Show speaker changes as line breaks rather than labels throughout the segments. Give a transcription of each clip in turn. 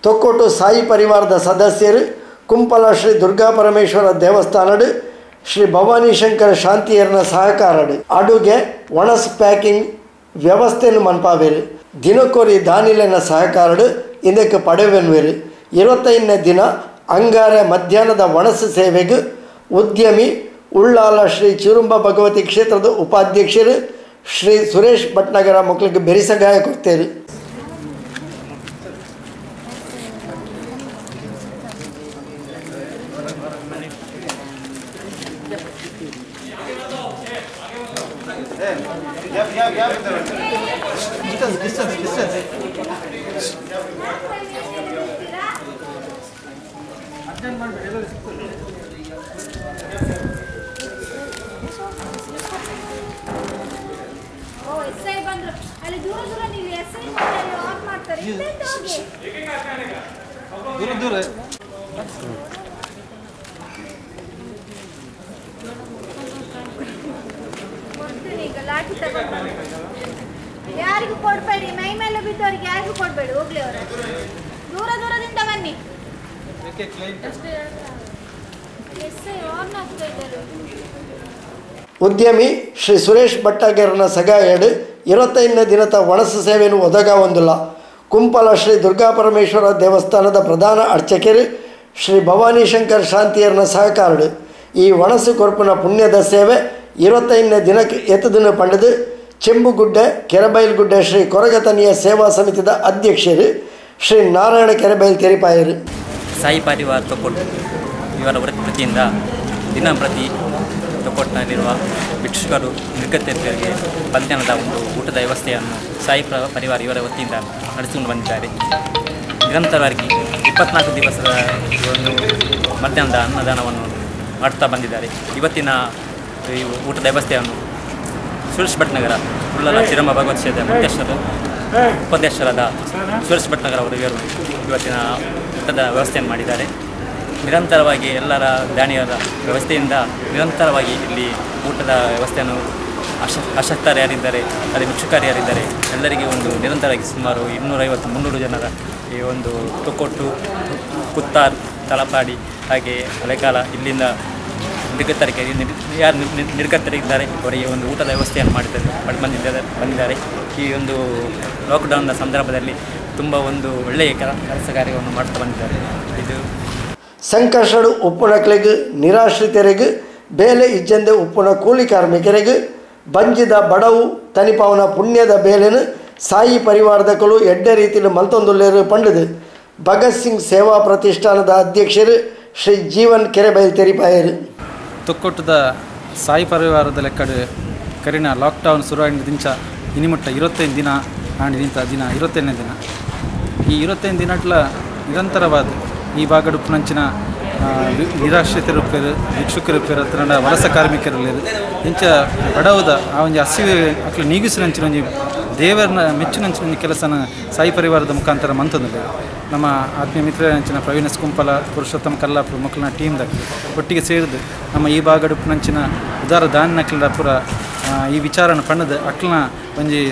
ತೊಕ್ಕೊಟ್ಟು ಸಾಯಿ ಪರಿವಾರದ ಸದಸ್ಯರು ಕುಂಪಲ ಶ್ರೀ ದುರ್ಗಾ ಪರಮೇಶ್ವರ ದೇವಸ್ಥಾನಡು ಶ್ರೀ ಭವಾನಿಶಂಕರ ಶಾಂತಿಯರ್ನ ಸಹಕಾರಡು ಅಡುಗೆ ಒಣಸ್ ಪ್ಯಾಕಿಂಗ್ ವ್ಯವಸ್ಥೆಯನ್ನು ಮನ್ಪಾವೇರು. ದಿನಕ್ಕೋರಿ ದಾನಿಲೆನ ಸಹಕಾರಡು ಇದಕ್ಕೆ ಪಡೆವೆನ್ವೇರು. 25ನೇ ದಿನ ಅಂಗಾರೆ ಮಧ್ಯಾಹ್ನದ ಒಣಸು ಸೇವೆಗೆ ಉದ್ಯಮಿ ಉಳ್ಳಾಲ ಶ್ರೀ ಚಿರುಂಬ ಭಗವತಿ ಕ್ಷೇತ್ರದ ಉಪಾಧ್ಯಕ್ಷರು ಶ್ರೀ ಸುರೇಶ್ ಭಟ್ನಗರ ಮಕ್ಕಳಿಗೆ ಬೆರಿಸಗಾಯ ಕೊಡ್ತೇವೆ.
ಯಾರಿಗೂ ಕೊಡ್ಬೇಡಿ, ಮೈ ಮೇಲೆ ಬಿದ್ದವ್ರಿಗೆ ಯಾರಿಗೂ ಕೊಡ್ಬೇಡಿ, ಹೋಗ್ಲಿ ಅವರ. ದೂರ ದೂರದಿಂದ ಬನ್ನಿ.
ಉದ್ಯಮಿ ಶ್ರೀ ಸುರೇಶ್ ಭಟ್ಟಾಗರನ ಸಗಾಯಡು 25ನೇ ದಿನದ ಒಣಸು ಸೇವೆಯನ್ನು ಒದಗಾವೊಂದಿಲ್ಲ. ಕುಂಪಲ ಶ್ರೀ ದುರ್ಗಾ ಪರಮೇಶ್ವರ ದೇವಸ್ಥಾನದ ಪ್ರಧಾನ ಅರ್ಚಕರು ಶ್ರೀ ಭವಾನಿಶಂಕರ್ ಶಾಂತಿಯರ್ನ ಸಹಕಾರಡು ಈ ಒಣಸು ಕೊರ್ಪಿನ ಪುಣ್ಯದ ಸೇವೆ 25ನೇ ದಿನಕ್ಕೆ ಎತ್ತದನ್ನು ಪಡೆದು ಚೆಂಬುಗುಡ್ಡೆ ಕೆರೆಬೈಲ್ಗುಡ್ಡೆ ಶ್ರೀ ಕೊರಗತನಿಯ ಸೇವಾ ಸಮಿತಿಯ ಅಧ್ಯಕ್ಷರು ಶ್ರೀ ನಾರಾಯಣ ಕೆರೆಬೈಲ್ ತೆರಿಪಾಯರು.
ಸಾಯಿ ಪರಿವಾರ ತೊಕ್ಕೊಟ್ಟು ಇವರ ವೃತ್ತಿಯಿಂದ ದಿನಂಪ್ರತಿ ತೊಕ್ಕೊಟ್ಟಿನಲ್ಲಿರುವ ಭಿಕ್ಷುಕರು ನಿರ್ಗತಿಕರಿಗೆ ಮಧ್ಯಾಹ್ನದ ಒಂದು ಊಟದ ವ್ಯವಸ್ಥೆಯನ್ನು ಸಾಯಿ ಪರಿವಾರ ಇವರ ವತಿಯಿಂದ ನಡೆಸಿಕೊಂಡು ಬಂದಿದ್ದಾರೆ. ನಿರಂತರವಾಗಿ 24 ದಿವಸದ ಒಂದು ಮಧ್ಯಾಹ್ನದ ಅನ್ನದಾನವನ್ನು ಮಾಡ್ತಾ ಬಂದಿದ್ದಾರೆ. ಇವತ್ತಿನ ಈ ಊಟದ ವ್ಯವಸ್ಥೆಯನ್ನು ಸುರೇಶ್ ಭಟ್ನಗರ ಉಳ್ಳಾಲ ಚಿರಮ್ಮ ಭಗವತ್ ಕ್ಷೇತ್ರದ ಮುಖ್ಯಸ್ಥರು ಉಪಾಧ್ಯಕ್ಷರಾದ ಸುರೇಶ್ ಭಟ್ನಗರ ಅವರು ಇವರು ಇವತ್ತಿನ ಊಟದ ವ್ಯವಸ್ಥೆಯನ್ನು ಮಾಡಿದ್ದಾರೆ. ನಿರಂತರವಾಗಿ ಎಲ್ಲರ ದಾನಿಯರ ವ್ಯವಸ್ಥೆಯಿಂದ ನಿರಂತರವಾಗಿ ಇಲ್ಲಿ ಊಟದ ವ್ಯವಸ್ಥೆಯನ್ನು ಅಶಕ್ತರು ಯಾರಿದ್ದಾರೆ, ಅದೇ ಭಿಕ್ಷುಕರು ಯಾರಿದ್ದಾರೆ ಎಲ್ಲರಿಗೆ ಒಂದು ನಿರಂತರವಾಗಿ ಸುಮಾರು 250-300 ಜನರ ಈ ಒಂದು ತೊಕ್ಕೊಟ್ಟು, ಕುತ್ತಾರ್, ತಲಪಾಡಿ ಹಾಗೆ ಹಳೆಕಾಲ ಇಲ್ಲಿಂದ ನಿರ್ಗತರಿಗೆ ಯಾರು ನಿರ್ಗತರಿದ್ದಾರೆ ಅವರಿಗೆ ಒಂದು ಊಟದ ವ್ಯವಸ್ಥೆಯನ್ನು ಬಂದಿದ್ದಾರೆ. ಈ ಒಂದು ಲಾಕ್ಡೌನ್ನ ಸಂದರ್ಭದಲ್ಲಿ ತುಂಬ ಒಂದು ಒಳ್ಳೆಯ ಕೆಲಸ ಕಾರ್ಯವನ್ನು ಮಾಡ್ತಾ ಬಂದಿದ್ದಾರೆ. ಇದು
ಸಂಕಷ್ಟಡು ಉಪ್ಪುನಕ್ಲೆಗ್ ನಿರಾಶ್ರಿತರಿಗೆ ಬೇಲೆ ಇಜ್ಜಂದೆ ಉಪ್ಪುನ ಕೂಲಿ ಕಾರ್ಮಿಕರಿಗೆ ಬಂಜಿದ ಬಡವು ತನಿಪಾವನ ಪುಣ್ಯದ ಬೇಲೆನು ಸಾಯಿ ಪರಿವಾರದಕಲು ಎಡ್ಡೆ ರೀತಿಯಲ್ಲಿ ಮಲ್ತೊಂದುಲ್ಲೇರು ಪಂಡದು ಭಗತ್ ಸಿಂಗ್ ಸೇವಾ ಪ್ರತಿಷ್ಠಾನದ ಅಧ್ಯಕ್ಷರು ಶ್ರೀ ಜೀವನ್ ಕೆರೆಬೈಲ್ ತೆರಿಪಾಯರು.
ತೊಕ್ಕೊಟ್ಟದ ಸಾಯಿ ಪರಿವಾರದ ಲೆಕ್ಕಡು ಕರಿನ ಲಾಕ್ಡೌನ್ ಶುರುವಾಗಿನ ದಿಂಚ ಇನಿಮುಟ್ಟ 25 ದಿನ ಆಂಡ್ ನಿಂತ ದಿನ 25ನೇ ದಿನ. ಈ 25 ದಿನಟ್ಲ ನಿರಂತರವಾದ ಈ ಭಾಗಡು ಪುನಂಚಿನ ನಿರಾಶ್ರಿತರುಪೇರು, ಭಿಕ್ಷುಕರುಪೇರು, ಹತ್ರ ವಲಸೆ ಕಾರ್ಮಿಕರಲ್ಲಿ ಇಂಚ ಬಡವದ ಆ ಒಂಜಿ ಹಸಿವೆ ಅಕ್ಲು ನೀಗಿಸಿನಂಚಿನ ಒಂಜಿ ದೇವರನ್ನ ಮೆಚ್ಚಿನಂಚಿನ ಒಂಜಿ ಕೆಲಸನ ಸಾಯಿ ಪರಿವಾರದ ಮುಖಾಂತರ ಮಂತಂದಿಲ್ಲ. ನಮ್ಮ ಆತ್ಮೀಯ ಮಿತ್ರರಂಚಿನ ಪ್ರವೀಣ ಕುಂಪಲ, ಪುರುಷೋತ್ತಮ ಕಲ್ಲಾಪುರ ಮಕ್ಕಳನ್ನ ಟೀಮ್ದಾಗ ಒಟ್ಟಿಗೆ ಸೇರಿದು ನಮ್ಮ ಈ ಭಾಗಡು ಪುನಂಚಿನ ಉದಾರ ದಾನಕ್ಲ ಪುರ ಈ ವಿಚಾರನ ಪಣ್ಣದ ಅಕ್ಲನ ಒಂಜಿ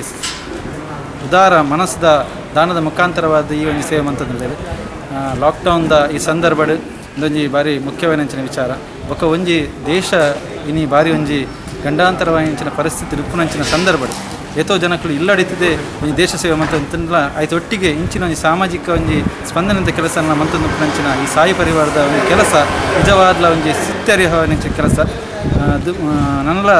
ಉದಾರ ಮನಸ್ಸದ ದಾನದ ಮುಖಾಂತರವಾದ ಈ ಒಂದು ಸೇವೆ ಮಂತಂದಿಲ್ಲ. ಲಾಕ್ಡೌನ್ದ ಈ ಸಂದರ್ಭ ಒಂದೊಂಜಿ ಭಾರಿ ಮುಖ್ಯವಾದ ವಿಚಾರ. ಬೊಕ್ಕ ಒಂಜಿ ದೇಶ ಇನಿ ಭಾರಿ ಒಂಜಿ ಗಂಡಾಂತರವಾದಂಚಿನ ಪರಿಸ್ಥಿತಿ ರುಪ್ಪುನಂಚಿನ ಸಂದರ್ಭ ಏತೋ ಜನಕ್ಕಳು ಇಲ್ಲಡಿತಿದೆ ಒಂಜಿ ದೇಶ ಸೇವೆ ಮಂತಂತಂದ್ಲ ಆಯ್ತು ಒಟ್ಟಿಗೆ ಇಂಚಿನ ಒಂಜಿ ಸಾಮಾಜಿಕ ಒಂಜಿ ಸ್ಪಂದನಂತ ಕೆಲಸನ ಮಂತಂದುಪ್ಪುನಂಚಿನ ಈ ಸಾಯಿ ಪರಿವಾರದ ಒಂದು ಕೆಲಸ ನಿಜವಾದ್ಲ ಒಂಜಿ ಸಿತ್ತರಿಹಂಚಿನ ಕೆಲಸ. ನನ್ನಲ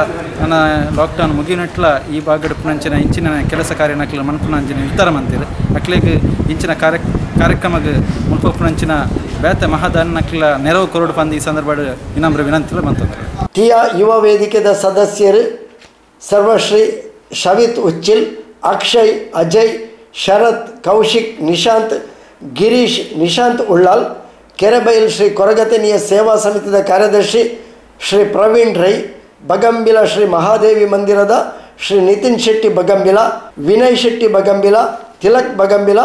ನನ್ನ ಲಾಕ್ಡೌನ್ ಮುಗಿನಟ್ಲ ಈ ಭಾಗಡುಪ್ಪುನಂಚಿನ ಇಂಚಿನ ಕೆಲಸ ಕಾರ್ಯನಕ್ಲ ಮನ್ಪುನಂಚಿನ ನಿರ್ಧಾರ ಮಂತಿರು ಅಕ್ಲೆಗ್ ಇಂಚಿನ ಕಾರ್ಯಕ್ರಮಕ್ಕೆ ಮುಲ್ಪುನಂಚಿನ ಬೇತೆ ಮಹಾದಾನಕ್ಲ ನೆರವು ಕೊರಡು ಪಂದು ಈ ಸಂದರ್ಭ ವಿನಮ್ರ ವಿನಂತಿಲ ಮಂತಂದ್ರೆ.
ಟಿಯಾ ಯುವ ವೇದಿಕೆದ ಸದಸ್ಯರು ಸರ್ವಶ್ರೀ ಶವಿತ್ ಉಚ್ಚಿಲ್, ಅಕ್ಷಯ್, ಅಜಯ್, ಶರತ್, ಕೌಶಿಕ್, ನಿಶಾಂತ್, ಗಿರೀಶ್, ನಿಶಾಂತ್ ಉಳ್ಳಾಲ್, ಕೆರೆಬೈಲ್ ಶ್ರೀ ಕೊರಗತನಿಯ ಸೇವಾ ಸಮಿತಿಯ ಕಾರ್ಯದರ್ಶಿ ಶ್ರೀ ಪ್ರವೀಣ್ ರೈ, ಬಗಂಬಿಲ ಶ್ರೀ ಮಹಾದೇವಿ ಮಂದಿರದ ಶ್ರೀ ನಿತಿನ್ ಶೆಟ್ಟಿ ಬಗಂಬಿಲ, ವಿನಯ್ ಶೆಟ್ಟಿ ಬಗಂಬಿಲ, ತಿಲಕ್ ಬಗಂಬಿಲ,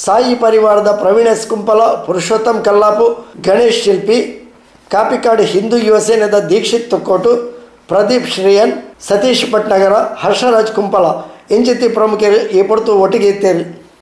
ಸಾಯಿ ಪರಿವಾರದ ಪ್ರವೀಣ್ ಎಸ್ ಕುಂಪಲ, ಪುರುಷೋತ್ತಮ್ ಕಲ್ಲಾಪು, ಗಣೇಶ್ ಶಿಲ್ಪಿ, ಕಾಪಿಕಾಡು ಹಿಂದೂ ಯುವಸೇನದ ದೀಕ್ಷಿತ್ ತೊಕ್ಕೋಟು, ಪ್ರದೀಪ್ ಶ್ರೀಯನ್, ಸತೀಶ್ ಭಟ್ನಗರ, ಹರ್ಷರಾಜ್ ಕುಂಪಲ ಇಂಚಿತಿ ಪ್ರಮುಖರು ಈ ಪೊರ್ತು ಒಟ್ಟಿಗೆ ಇತ್ತೇರು.